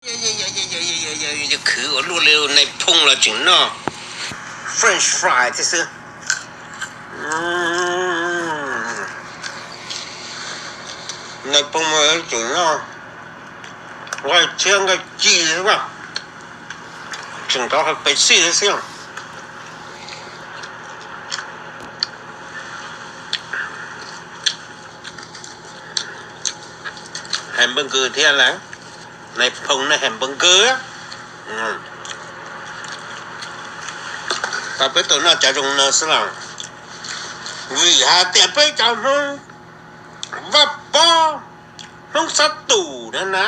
Khwv ua luaj li, nais phoo los tseem noj French fry thiab xwb. Nais phoo tseem noj nqaij tshiab nqaij ci xwb, tseem rov qab pes xij xwb. Hais npawg Nkws thiab lawm, nais phoo nej hais npawg Nkws. Tau peb tau noj cov zoo no xwb los vim hais tias peb cov Hmoob Vaj Pov, Hmoob Xab Tus na na,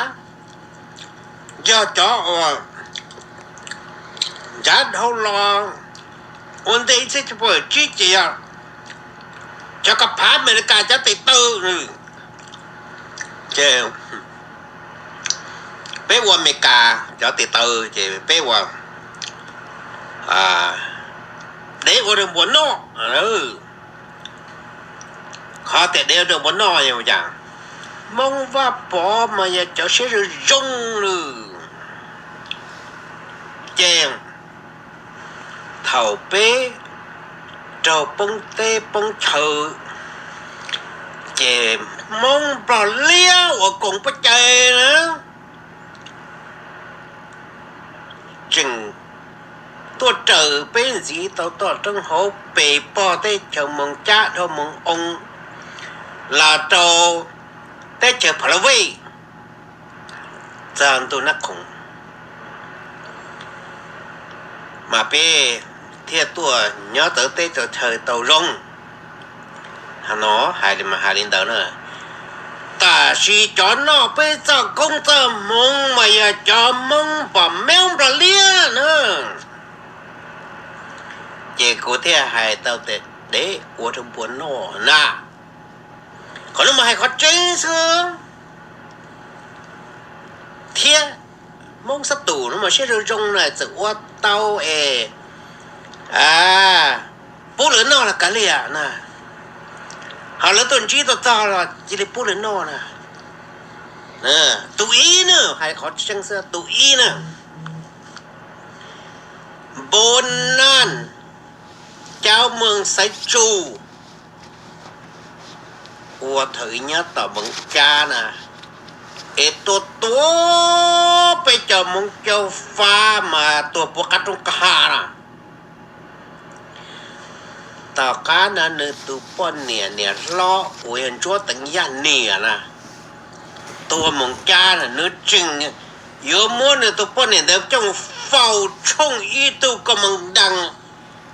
yog cov uas ncav dhau los ua ntej ib txhiab cuaj pua tsib ces yog cov kab phav Amelikas cov tes taw. Ces peb ua Amelikas cov tes taw ces peb ua dev ua rau npua noj. Qhov tias dev ua rau npua noj yog cas? Hmoob Vaj Pov mas yog cov siab zoo zoo lawm. Ces thaum peb raug poob teb poob chaw, ces Hmoob Nplog liab uas koom pab cai na tseem tuaj raws peb ntxiv tau toj roob hauv pes pog teb chaws Moos Cab dhau Moos Oo los rau teb chaws Pha La Vej txog ntuj Nab Khoom, mas peb thiaj tuaj nyob tau teb tau chaw tau zoo. Hais li mas hais li ntawd na, tab sis cov noj peb txoj koob txoj hmoov mas yog cov Hmoob pom Hmoob Nplog liab na. Ces kuv thiaj hais tau tias dev ua rau npua noj na. Qhov no mas hais qhov tseeb xwb thiab. Hmoob Xab Tus no mas siab zoo zoo na, txawm ua tau es pub lawv noj los kav liam na, ho lawv tuaj ntsib tuaj txog los cia li pub lawv noj na. Tus ib na, hais qhov tseeb xwb, tus ib na, Npus Naj, Cab Moos Xaiv Tsu, ua thaum ub nyob tom Moos Cab na, es tua tua peb cov Hmoob Cauj Fab mas tuag puv qab roob qab ha na. Tom qab no nws tus poj niam niam hlob uas yog Ntsuab Teev Yaj niam na, tuag Moos Cab na, nws tseem yuav muab nws tus poj niam ntawd coj mus faus tshooj ib tug koj moos dees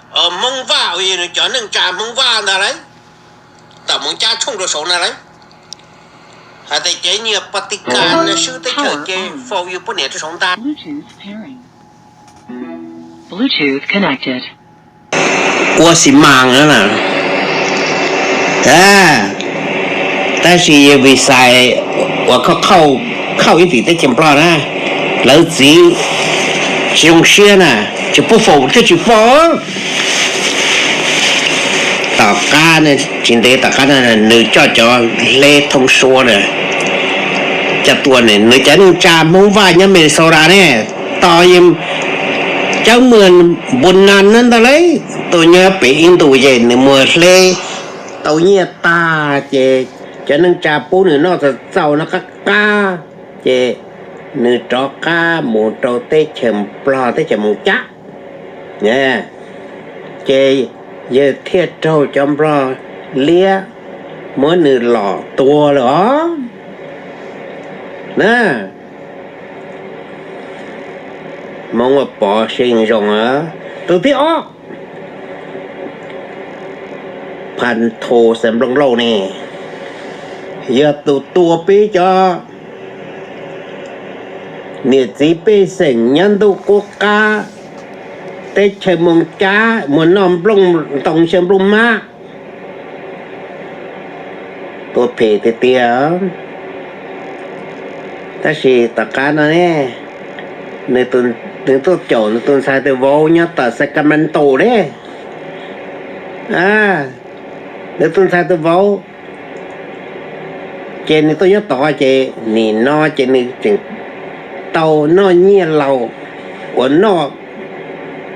Hmoob Vaj uas yog nws cov neej tsa Hmoob Vaj ntag lauj. Tom Moos Cab tshooj rau saud na lauj. Hais tias cov nyiaj Vatican no swb teb chaws ces faus yus poj niam rau saud ntag. Ua xi mas na, tab sis yog vim xais uas khauj ib tim teb chaws Nplog na, lawv txiv tsis zoo siab na, tsis pub faus thiaj tsis faus. Tom qab tsis ntev tom qab no nws coj cov hle thoob suab na, coj tuaj, nws cov neej tsa Hmoob Vaj nyob Minnesota ne, tos yog Cab Moos Npus Naj na ntag lauj, tuaj nyob pem ib ntus ces nws muag hle tau nyiaj tag ces cov neej tsa pub nws noj txaus txaus no qab qab, ces nws rov qab mus rau teb chaws Nplog teb chaws Moos Cab. Ces yawg thiaj raug cov Nplog liab muab nws los tua lawm os na. Hmoob Vaj Pov siab zoo. Tus thib ob, Phas Thos Xeem Nplooj Lauj ne, yog tus tua peb cov niam txiv pej xeem nyob ntuj qub qab teb chaws Moos Cab mus noj nplooj ntoo xyaw nplooj mab, tua phem tiag tiag. Tab sis tom qab no ne, nws tuaj caum nws tus ntxhais tus vauv nyob tom Sacramento ne, nws tus ntxhais tus vauv, ces nws tuaj nyob tod ces nim no ces nws tseem laus, noj nyiaj laus, uas noj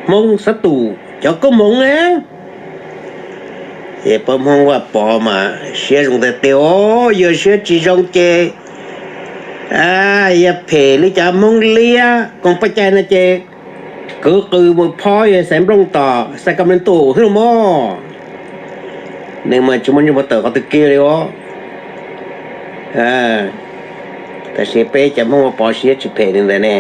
Hmoob xab tus cov koob hmoov na. Ces pab Hmoob Vaj Pov mas siab zoo tiag tiag os, yog siab tsis zoo ces yog phem li cov Hmoob Liab koom paj cai no ces kwv qw mus phob yog Xaiv Nplooj tom Sacramento xwb los mas. Nws mas tsis muaj ntsej muag tawm qhov twg kiag li os. Tab sis peb cov Hmoob Vaj Pov siab tsis phem li ntawd ne.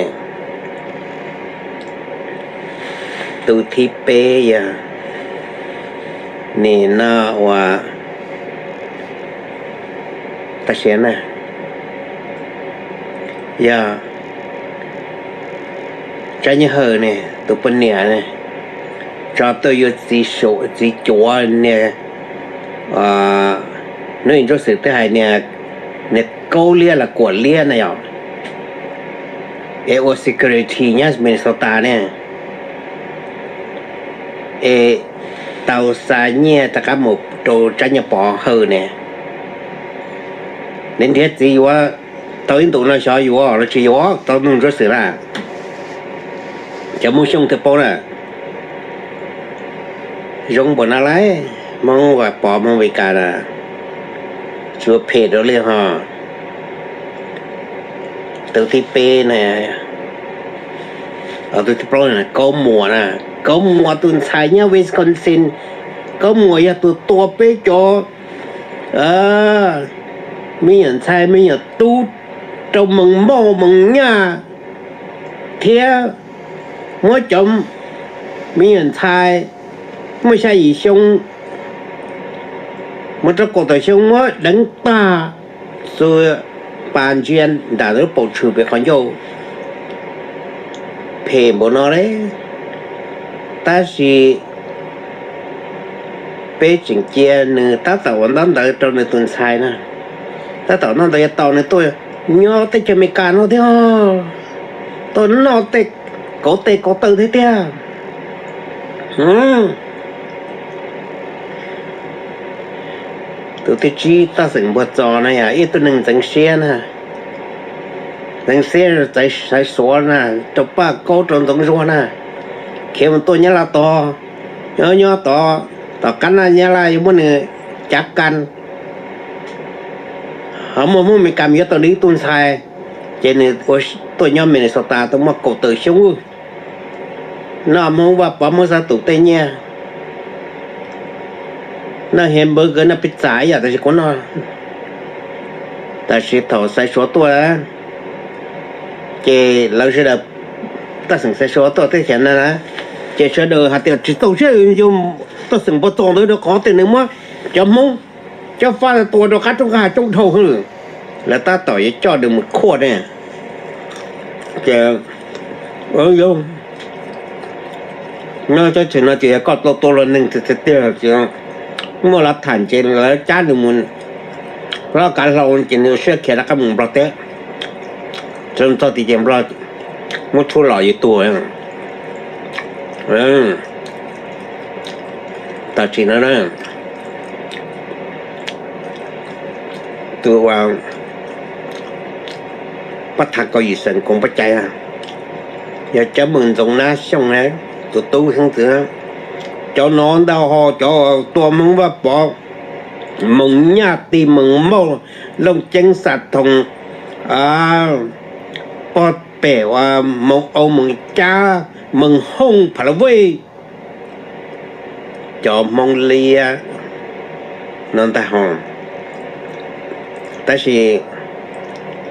Tus thib peb yog nim no uas tag siab na, yog Tsab Nyab Hawm ne, tus poj niam ne, tso tuaj yuav txiv cuav niag, hnub ib ntsuab xwm twb hais niag Kaub Liab los Kuam Liab na yom, es ua security nyob Minnesota ne, es tau xa nyiaj rov qab mus rau Tsab Nyab Pov Hawm ne, nws nrhiav txiv yuav tau ib ntus no xyov yuav los tsis yuav tau hnub ib ntsuab xwm na. Cov Hmoob Xyooj thiaj paub na. Zoo npaum no lauj, Hmoob Vaj Pov Hmoob Amelikas na, tsis ua phem rau li ho. Tus thib peb na, tus thib plaub na, Kaub Muas na, Kaub Muas tus ntxhais nyob Wisconsin, Kaub Muas yog tus tua peb cov me nyuam ntxhais me nyuam tub rau moos mauj moos nyaj thiab muab cov me nyuam ntxhais muaj xya yim xyoo mus rau kaum tawm xyoo muab deev tag, xuas pas ntsia nram lub paum tshwm pem qhov ncauj. Phem npaum no li, tab sis peb tseem cia nws tab tom ua ntaub ntawv rau nws tus ntxhais na, tab tom ntaub ntawv yuav tau nws tuaj nyob teb chaws Amelikas no thiab, tuaj noj tej kauv tes kauv taw thiab tiag. Tus thib tsib Taj Xeem Npog Txos na yog ib tug neeg ntxeev siab na, ntxeev siab txawv sawv suav na, rau Paj Kaub rau Ntxoov Zuag na, khiav mus tuaj Nyab Laj tod, nyob nyob tod, tom qab no Nyab Laj yuav muab nws cav kas, ho muaj Hmoob Amelikas yuav tau nws ib tug ntxhais, ces nws tuaj nyob Minnesota tau muaj kaum tawm xyoo, noj Hmoob Vaj Pov Hmoob Xab Tus tej nyiaj, noj hamburger noj pizza ib yam tam sim kuv noj. Tab sis thaum Xaiv Suav tuaj, ces lawv sawv daws, Taj Xeem Xaiv Suav tuaj teb chaws no na, ces sawv daws hais tias tsis txaus siab, Taj Xeem Npog Txos ntawd rau qhov tias nws muab cov Hmoob Cob Fab tua rau qab roob qab hav coob dhau hwv, lawv tab tom yuav coj nws mus khuaj ne. Ces nyob teb chaws no ces yog koj tua tua luag neeg tiag tiag ces muaj lav tham ces lawv cab nws mus loj kav hlau ces nws ua siab khiav rov qab mus Nplog teb. Txog tim ces Nplog muab tshuaj lom yus tuag. Tam sim no tus uas pab tham kaum yim xeem koom pab cai yog Cab Meem Ntxoov Nab Xyooj na, tus tub xeeb ntxwv, cov no ntau ho cov tua Hmoob Vaj Pov, Moos Nyaj Tis, Moos Mauj, Looj Ceeb, Xa Thoo, Pog Pem, Moos Au, Moos Cab, Moos Hooj, Pha La Vej, cov Hmoob Liab no ntag ho. Tab sis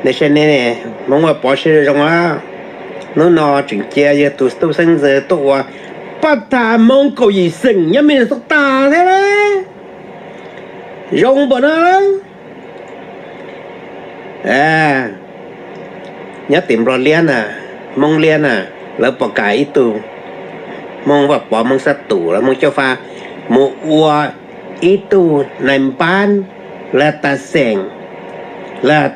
nej saib nej Hmoob Vaj Pov siab zoo zoo, hnub no tseem cia yog tus tub xeeb ntxwv tuaj ua pab tham Hmoob kaum yim xeem nyob Minnesota thiab. Zoo npaum no. Nyob tim Nplog Liab na, Hmoob Liab na, lawv pom kam ib tug Hmoob Vaj Pov, Hmoob Xab Tus los Hmoob Cob Fab mus ua ib tug nais npab los tas xeem, los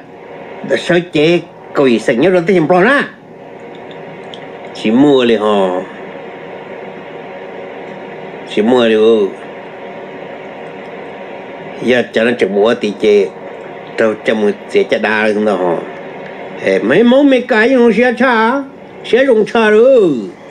sawv cev kaum yim xeem nyob rau teb chaws Nplog na. Tsis muaj li ho, tsis muaj li. Yog cov no tseem mus ua tim ces raug coj mus txiav caj dab ntag ho. Hmoob Mes Kas yeej zoo siab tshaj, siab zoo tshaj lawm.